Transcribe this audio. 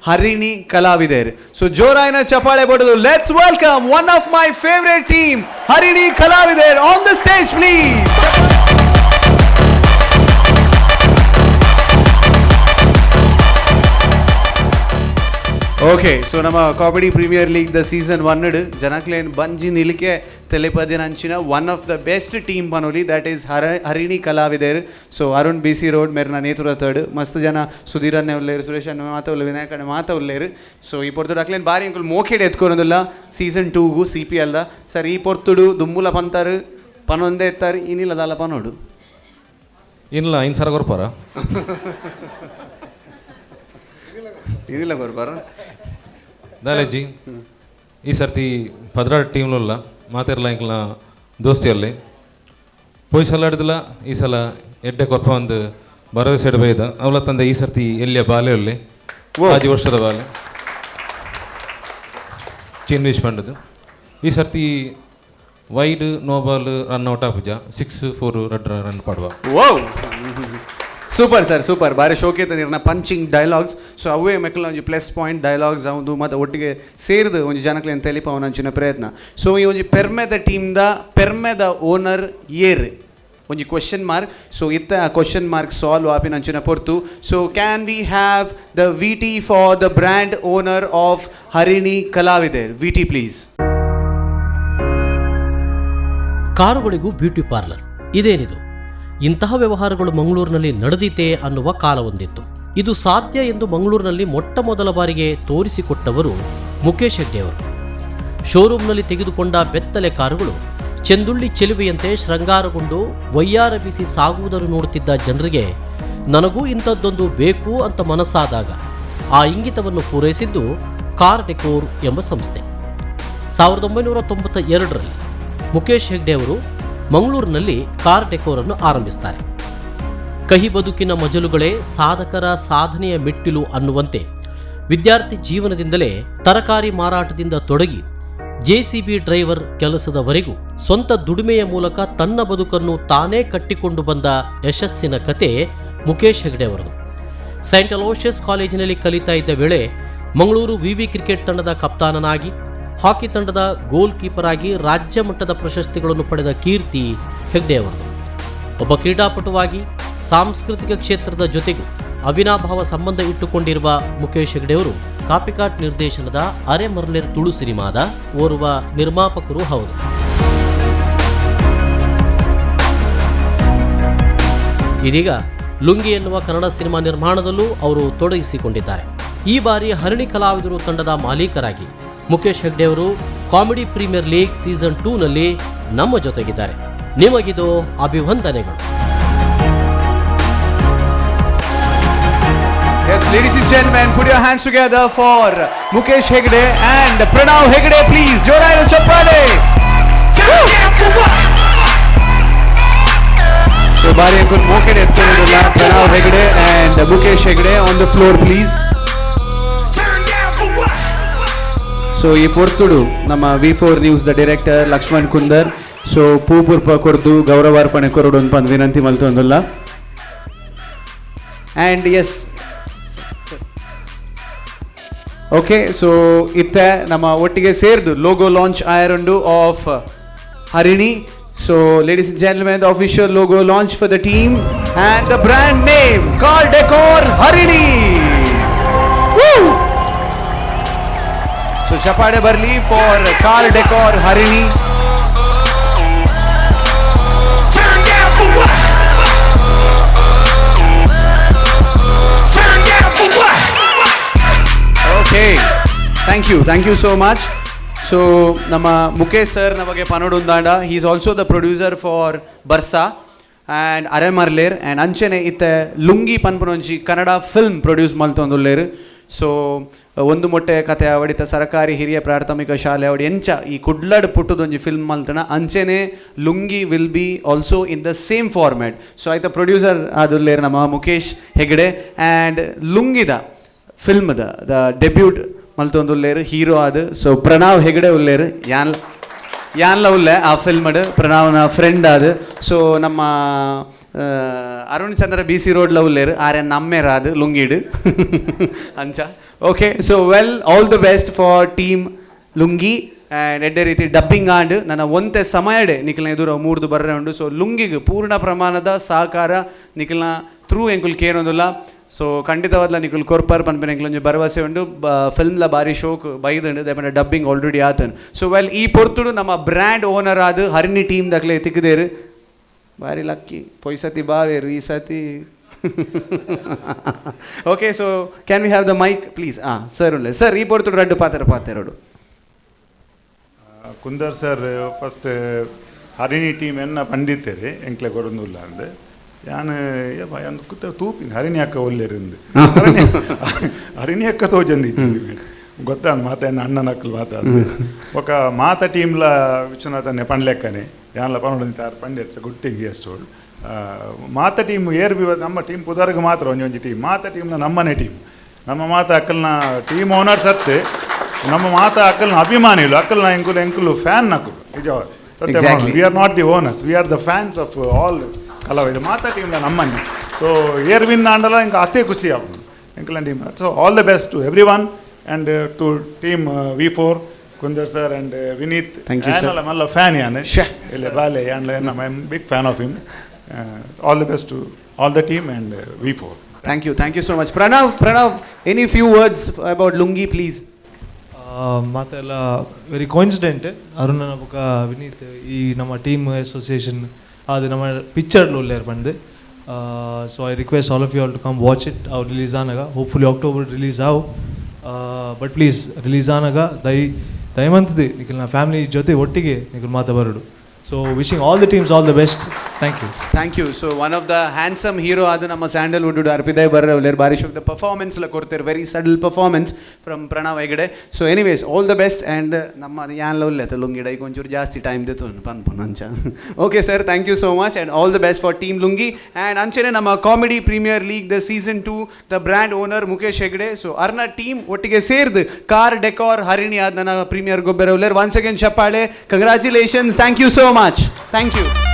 Harini ಕಲಾವಿದೆರ್. So ಜೋರಾಯಿನ ಚಪಾಳೆ ಬಡದು let's welcome one of my favourite team, Harini ಕಲಾವಿದೆರ್, on the stage please. Okay, so ನಮ್ಮ comedy premier league the season 1 ಜನಕ್ಲೇನ್ ಬಂಜಿ ನಿಲಿಕೆ ತೆಲಿಪದಿನ ಅಂಚಿನ one of the best team ಪನೊಲಿ, that is Harini ಕಲಾವಿದೆರ್. So Arun B C road ಮೇರ್ನ ನೇತೃತ್ವಡ್ ಮಸ್ತ್ ಜನ, ಸುಧೀರನ್ನೇ ಉಲ್ಲೇರು, ಸುರೇಶ್ ಅಣ್ಣ ಮಾತ ಉಲ್ಲೆ, ವಿನಾಯಕ್ ಅಣ್ಣ ಮಾತ ಉಲ್ಲೇರು. ಸೊ ಈ ಪೊರ್ತುಡು ಅಕ್ಲೇನ್ ಬಾರಿ ಅಂಕುಲು ಮೋಕೆಡ್ ಎತ್ಕೊರೊಂದುಲ್ಲ ಸೀಸನ್ 2ಗು ಸಿ ಪಿ ಎಲ್ದ. ಸರ್, ಈ ಪೊರ್ತುಡು ದುಂಬುಲ ಪಂತಾರು ಪನೊಂದೇ ಎತ್ತಾರೆ, ಇನಿಲ ದಾಲ ಪನೋಡು? ಇಲ್ಲ, 5 ಸಾವಿರ ಕೊರ್ಪಾರ? ಇನಿಲ ಕೊರ್ಪಾರ? ದಾಲೇಜಿ, ಈ ಸರ್ತಿ 12 ಟೀಮ್ಲುಲ್ಲ, ಮಾತೆರ್ಲ ಎಂಕ್ಲ ದೋಸ್ತಿಯಲ್ಲಿ. ಪೋಯಿ ಸಲ ಆಡ್ದಿಲ್ಲ, ಈ ಸಲ ಎಡ್ಡೆ ಕೊರ್ಪ ಒಂದು ಭರವಸೆ ಬೈದ. ಅವಲ ತಂದೆ ಈ ಸರ್ತಿ ಎಲ್ಲಿಯ ಬಾಲೆ ಒಲ್ಲೆ. 6 ವರ್ಷದ ಬಾಲೆ ಚೀನ್ ವಿಶ್ ಪಂಡದು. ಈ ಸರ್ತಿ wide, no ball, run out ಆಪುಜ, six, four, ರಡ್ ರನ್ ಪಾಡುವ. ಓ, super sir, super. ಬಾರಿ ಶೋಕೇತ ನೀರ್ನ punching dialogues. So ಅವೇ ಮೆಕ್ಕಲ ಒಂಜಿ plus point dialogues ಅವುದು ಮತ್ತು ಒಟ್ಟಿಗೆ ಸೇರಿದು ಒಂಜಿ ಜನಕ್ಲೆನ್ ತೆಲಿಪವನ ಅಂಚಿನ ಪ್ರಯತ್ನ. ಸೊ ಈ ಒಂಜಿ ಪೆರ್ಮೆದ ಟೀಮ್ದ ಪೆರ್ಮೆದ ಓನರ್ ಏರ್, ಒಂಜಿ question mark. So ಇತ್ತ ಆ question mark solve ಆಪಿನ ಅಂಚಿನ ಪೊರ್ತು. So can we have the VT for the brand owner of Harini ಕಲಾವಿದರ್? VT please. ಕಾರುಗಳಿಗೂ beauty parlour, ಇದೇನಿದು? ಇಂತಹ ವ್ಯವಹಾರಗಳು ಮಂಗಳೂರಿನಲ್ಲಿ ನಡೆದಿತೆ ಅನ್ನುವ ಕಾಲವೊಂದಿತ್ತು. ಇದು ಸಾಧ್ಯ ಎಂದು ಮಂಗಳೂರಿನಲ್ಲಿ ಮೊಟ್ಟ ಮೊದಲ ಬಾರಿಗೆ ತೋರಿಸಿಕೊಟ್ಟವರು ಮುಖೇಶ್ ಹೆಗ್ಡೆಯವರು. ಶೋರೂಮ್ನಲ್ಲಿ ತೆಗೆದುಕೊಂಡ ಬೆತ್ತಲೆ ಕಾರುಗಳು ಚೆಂದುಳ್ಳಿ ಚೆಲುವೆಯಂತೆ ಶೃಂಗಾರಗೊಂಡು ವೈಯಾರ ಬೀಸಿ ಸಾಗುವುದನ್ನು ನೋಡುತ್ತಿದ್ದ ಜನರಿಗೆ ನನಗೂ ಇಂಥದ್ದೊಂದು ಬೇಕು ಅಂತ ಮನಸ್ಸಾದಾಗ ಆ ಇಂಗಿತವನ್ನು ಪೂರೈಸಿದ್ದು ಕಾರ್ ಡೆಕೋರ್ ಎಂಬ ಸಂಸ್ಥೆ. 1992ರಲ್ಲಿ ಮುಖೇಶ್ ಹೆಗ್ಡೆ ಅವರು ಮಂಗಳೂರಿನಲ್ಲಿ ಕಾರ್ ಡೆಕೋರನ್ನು ಆರಂಭಿಸ್ತಾರೆ. ಕಹಿ ಬದುಕಿನ ಮಜಲುಗಳೇ ಸಾಧಕರ ಸಾಧನೆಯ ಮೆಟ್ಟಿಲು ಅನ್ನುವಂತೆ ವಿದ್ಯಾರ್ಥಿ ಜೀವನದಿಂದಲೇ ತರಕಾರಿ ಮಾರಾಟದಿಂದ ತೊಡಗಿ ಜೆಸಿಬಿ ಡ್ರೈವರ್ ಕೆಲಸದವರೆಗೂ ಸ್ವಂತ ದುಡಿಮೆಯ ಮೂಲಕ ತನ್ನ ಬದುಕನ್ನು ತಾನೇ ಕಟ್ಟಿಕೊಂಡು ಬಂದ ಯಶಸ್ಸಿನ ಕತೆ ಮುಖೇಶ್ ಹೆಗ್ಡೆ ಅವರದು. ಸೈಂಟ್ ಅಲೋಷಿಯಸ್ ಕಾಲೇಜಿನಲ್ಲಿ ಕಲಿತಾ ಇದ್ದ ವೇಳೆ ಮಂಗಳೂರು ವಿವಿ ಕ್ರಿಕೆಟ್ ತಂಡದ ಕಪ್ತಾನನಾಗಿ, ಹಾಕಿ ತಂಡದ ಗೋಲ್ ಕೀಪರ್ ಆಗಿ ರಾಜ್ಯ ಮಟ್ಟದ ಪ್ರಶಸ್ತಿಗಳನ್ನು ಪಡೆದ ಕೀರ್ತಿ ಹೆಗ್ಡೆಯವರದು. ಒಬ್ಬ ಕ್ರೀಡಾಪಟುವಾಗಿ ಸಾಂಸ್ಕೃತಿಕ ಕ್ಷೇತ್ರದ ಜೊತೆಗೂ ಅವಿನಾಭಾವ ಸಂಬಂಧ ಇಟ್ಟುಕೊಂಡಿರುವ ಮುಖೇಶ್ ಹೆಗ್ಡೆಯವರು ಕಾಪಿಕಾಟ್ ನಿರ್ದೇಶನದ ಅರೆ ಮರ್ಲೆರ್ ತುಳು ಸಿನಿಮಾದ ಓರ್ವ ನಿರ್ಮಾಪಕರೂ ಹೌದು. ಇದೀಗ ಲುಂಗಿ ಎನ್ನುವ ಕನ್ನಡ ಸಿನಿಮಾ ನಿರ್ಮಾಣದಲ್ಲೂ ಅವರು ತೊಡಗಿಸಿಕೊಂಡಿದ್ದಾರೆ. ಈ ಬಾರಿ ಹರಿಣಿ ಕಲಾವಿದರು ತಂಡದ ಮಾಲೀಕರಾಗಿ ಮುಖೇಶ್ ಹೆಗ್ಡೆ ಅವರು comedy premier league season 2ನಲ್ಲಿ ನಮ್ಮ ಜೊತೆಗಿದ್ದಾರೆ. ನಿಮಗಿದು ಅಭಿವಂದನೆಗಳು. Yes, ladies and gentlemen, put your hands together for Mukesh Hegde and Pranav Hegde, please. ಜೋರಾದ ಚಪ್ಪಾಳೆ. ಸೊ ಬಾರಿ ಅಂಕುಲ್ ಮೋಕೆಡ್ ಎತ್ಕೊಂಡಿರಲ್ಲ. Pranav Hegde and Mukesh Hegde on the floor, please. So ಈ ಪೊರ್ತುಡು ನಮ್ಮ V4 news the director Lakshman Kundar, so ಪೂ ಪುರ್ಪ ಕೊರ್ದು ಗೌರವಾರ್ಪಣೆ ಕೊರಡು ಅಂತ ವಿನಂತಿ ಮಲ್ತೊಂದುಲ್ಲ. And S, okay, so ಇತ್ತೆ ನಮ್ಮ ಒಟ್ಟಿಗೆ ಸೇರ್ದು ಲೋಗೋ ಲಾಂಚ್ ಆಯರುಂಡು of Harini. So ladies and gentlemen, the official logo launch for the team and the brand name, Car Decor Harini. So ಚಪಾಡೆ ಬರ್ಲಿ for car decor Harini. Turn down for what? Turn down for what? Okay, thank you, thank you so much. So ನಮ್ಮ Mukesh sir ನಮಗೆ ಪನೋಡುಂದಾಂಡ, he is also the producer for Barsa and ಅರೆಮರ್ಲೇರ್ and ಅಂಚನೆ ಇತ್ತೆ lungi ಪನ್ಪುನೊಂಜಿ Kannada film produce ಮಲ್ತೊಂದುಲ್ಲೇರ್. So ಒಂದು ಮೊಟ್ಟೆ ಕತೆ ಅವಡಿತ ಸರಕಾರಿ ಹಿರಿಯ ಪ್ರಾಥಮಿಕ ಶಾಲೆ ಅವಡಿ ಎಂಚ ಈ ಕುಡ್ಲಡ್ ಪುಟ್ಟದೊಂಜಿ ಫಿಲ್ಮ್ ಮಲ್ತಣ, ಅಂಚೆನೆ Lungi will be also in the same format. So ಆಯ್ತ ಪ್ರೊಡ್ಯೂಸರ್ ಆದುಲ್ಲೇರ್ ನಮ್ಮ ಮುಖೇಶ್ ಹೆಗಡೆ. ಆ್ಯಂಡ್ ಲುಂಗಿದ ಫಿಲ್ಮ್ದ the debut ಮಲ್ತೊಂದುಲ್ಲೇರು hero ಅದು. ಸೊ ಪ್ರಣವ್ ಹೆಗಡೆ ಉಲ್ಲೇರು, ಯಾನ್ ಯಾನ್ಲ ಉಲ್ಲೆ ಆ ಫಿಲ್ಮ್ಡ್, ಪ್ರಣವ್ನ ಫ್ರೆಂಡ್ ಅದು. ಸೊ ನಮ್ಮ ಅರುಣ್ ಚಂದ್ರ ಬಿ ಸಿ ರೋಡ್ ಉಲ್ಲೇರು ಆರೆ ನಮ್ಮೆರಾದ್ ಲುಂಗಿಡ್ ಅಂಚ. Okay, so well, all the best for team Lungi and ಎಡ್ಡೆ ರೀತಿ ಡಬ್ಬಿಂಗ್ ಆಂಡ್ ನನ್ನ ಒಂತೆ ಸಮಯಡೆ ನಿಖಲ್ನ ಎದುರು ಮೂರ್ದು ಬರ್ರೆ ಉಂಡು. ಸೊ ಲುಂಗಿಗ್ ಪೂರ್ಣ ಪ್ರಮಾಣದ ಸಹಕಾರ ನಿಖಲ್ನ ಥ್ರೂ ಎಂಕುಲ್ ಕೇನೊಂದುಲ್ಲ. ಸೊ ಖಂಡಿತವಾದ್ಲ ನಿಕುಲ್ ಕೊರ್ಪರ್ ಪನ್ಪಿನ ಎಂಕ್ಲೊಂಜಿ ಭರವಸೆ ಉಂಡು. ಫಿಲ್ಮ್ಲ ಬಾರಿ ಶೋಕ್ ಬೈದುಂಡು, ದಾಯೆ ಡಬ್ಬಿಂಗ್ ಆಲ್ರೆಡಿ ಆತನ್. ಸೊ ವೆಲ್, ಈ ಪೊರ್ತುಡು ನಮ್ಮ ಬ್ರ್ಯಾಂಡ್ ಓನರ್ ಆದ್ ಹರಿಣಿ ಟೀಮ್ ದಕ್ಲೆ ತಿಕ್ಕದೇರು. ಬಾರಿ ಲಕ್ಕಿ, ಪೊಯ್ ಸತಿ ಬಾವೇರು, ಈ ಸತಿ. Okay, so can we have the mic, please? ಹಾಂ ಸರ್, ಉಳ್ಳೆ ಸರ್, ಈ ಪೊರ್ತುಡು ರಡ್ಡು ಪಾತೆರ ಪಾತೆರಡು. Kundar sir, first Harini team ಎನ್ನ ಪಂಡಿತೇರಿ ಎಂಕ್ಲೆ ಕೊರೊಂದುಲ್ಲ ಅಂದ್ ಯಾನ್ ಯಾನ್ ಕುತ್ತ ತೂಪಿನ ಹರಿಣಿ ಅಕ್ಕ ಒಲ್ಲೆರಿಂದು, ಹರಿಣಿ ಅಕ್ಕ ತೋಜಂದಿ ಗೊತ್ತಾನ್ ಮಾತ ಎನ್ನ ಅಣ್ಣನ ಅಕ್ಕಲು ಮಾತಾಡ್. ಬೊಕ ಮಾತ ಟೀಮ್ಲ ವಿಶ್ವನಾಥನೆ ಪಂಡ್ಲೆಕ್ಕನೆ ಯಾನ್ಲ ಪನೊಂದು ಪಂಡೆ, it's good thing he told. ಮಾತ ಟೀಮ್ ಏರ್ ಬಿ ನಮ್ಮ ಟೀಮ್ ಪುದರ್ಗ್ ಮಾತ್ರ ಒಂಜಿ ಒಂಜಿ ಟೀಮ್, ಮಾತ ಟೀಮ್ನ ನಮ್ಮನೆ ಟೀಮ್. ನಮ್ಮ ಮಾತ ಅಕ್ಕಲ್ನ ಟೀಮ್ ಓನರ್ಸ್ ಅತ್ತೆ, ನಮ್ಮ ಮಾತ ಅಕ್ಕಲ್ನ ಅಭಿಮಾನಿಲು, ಅಕ್ಕಲ್ನ ಎಂಕುಲು ಎಂಕುಲು ಫ್ಯಾನ್ ನಕುಲು ನಿಜವಾದ. We are not the owners, we are the fans of all ಕಲಾವಿದ. ಮಾತ ಟೀಮ್ನ ನಮ್ಮನೆ. ಸೊ ಏರ್ ವಿನ್ ಆಂಡಲ ಇಂಕ ಅತೇ ಖುಷಿ ಆಪುಂಡು ಎಂಕಲ್ನ team. So all the best to everyone and to team V4, Kundar sir and Vineeth. Thank you, sir. ಯಾನಲ ಮಲ್ಲ ಫ್ಯಾನ್ ಯಾನ್ ಇಲ್ಲ ಬಾಲೆ ಯಾನ್ಲ. I am big fan of him. All the best to all the team and V4. Thank you, thank you so much. Pranav, Pranav, any few words about Lungi, please? ಮಾತೆಲ್ಲ very coincident. ಅರುಣನ ಬೊಕ ವಿನೀತ್ ಈ ನಮ್ಮ team association ಅದು ನಮ್ಮ picture ಉಲ್ಲೇರ್ ಪಂದ್. So I request all of you all to come watch it. ಅವು release ಆನಾಗ, hopefully October release ಆವು. But please, release ಆನಾಗ ದಯಮಂತದಿ ನಿಖಲ್ನ family ಜೊತೆ ಒಟ್ಟಿಗೆ ನಿಖಲ್ ಮಾತ ಬರಡು. So wishing all the teams all the best. Thank you. Thank you. So one of the handsome hero ಅದು ನಮ್ಮ Sandalwood ಅರ್ಪಿದಾಯ್ ಬರ್ರೆ ಉಲ್ಲೇರ್. ಬಾರಿ ಶೋಕ್ performance ಎಲ್ಲ ಕೊಡ್ತಾರೆ. Very subtle performance from Pranav Hegde. So anyways, all the best. And ನಮ್ಮ ಯಾನ್ಲ ಉಲ್ಲೇತ ಲುಂಗಿಡ ಈಗ ಒಂಚೂರು ಜಾಸ್ತಿ time ದಿತ್ತು ಪನ್ಪುನ್ ಅಂಚ. Okay sir, thank you so much and all the best for team Lungi. And ಅಂಚನೆ ನಮ್ಮ Comedy Premier League, the season 2, the brand owner Mukesh Hegde. So ಅರ್ನ team ಒಟ್ಟಿಗೆ ಸೇರ್ದು ಕಾರ್ ಡೆಕಾರ್ ಹರಿಣಿ ಆದ ನನ್ನ ಪ್ರೀಮಿಯರ್ ಗೊಬ್ಬರ ಉಲ್ಲೇರ್. ಒನ್ಸ್ ಅಗೇನ್ ಚಪ್ಪಾಳೆ. Congratulations, thank you so much, thank you.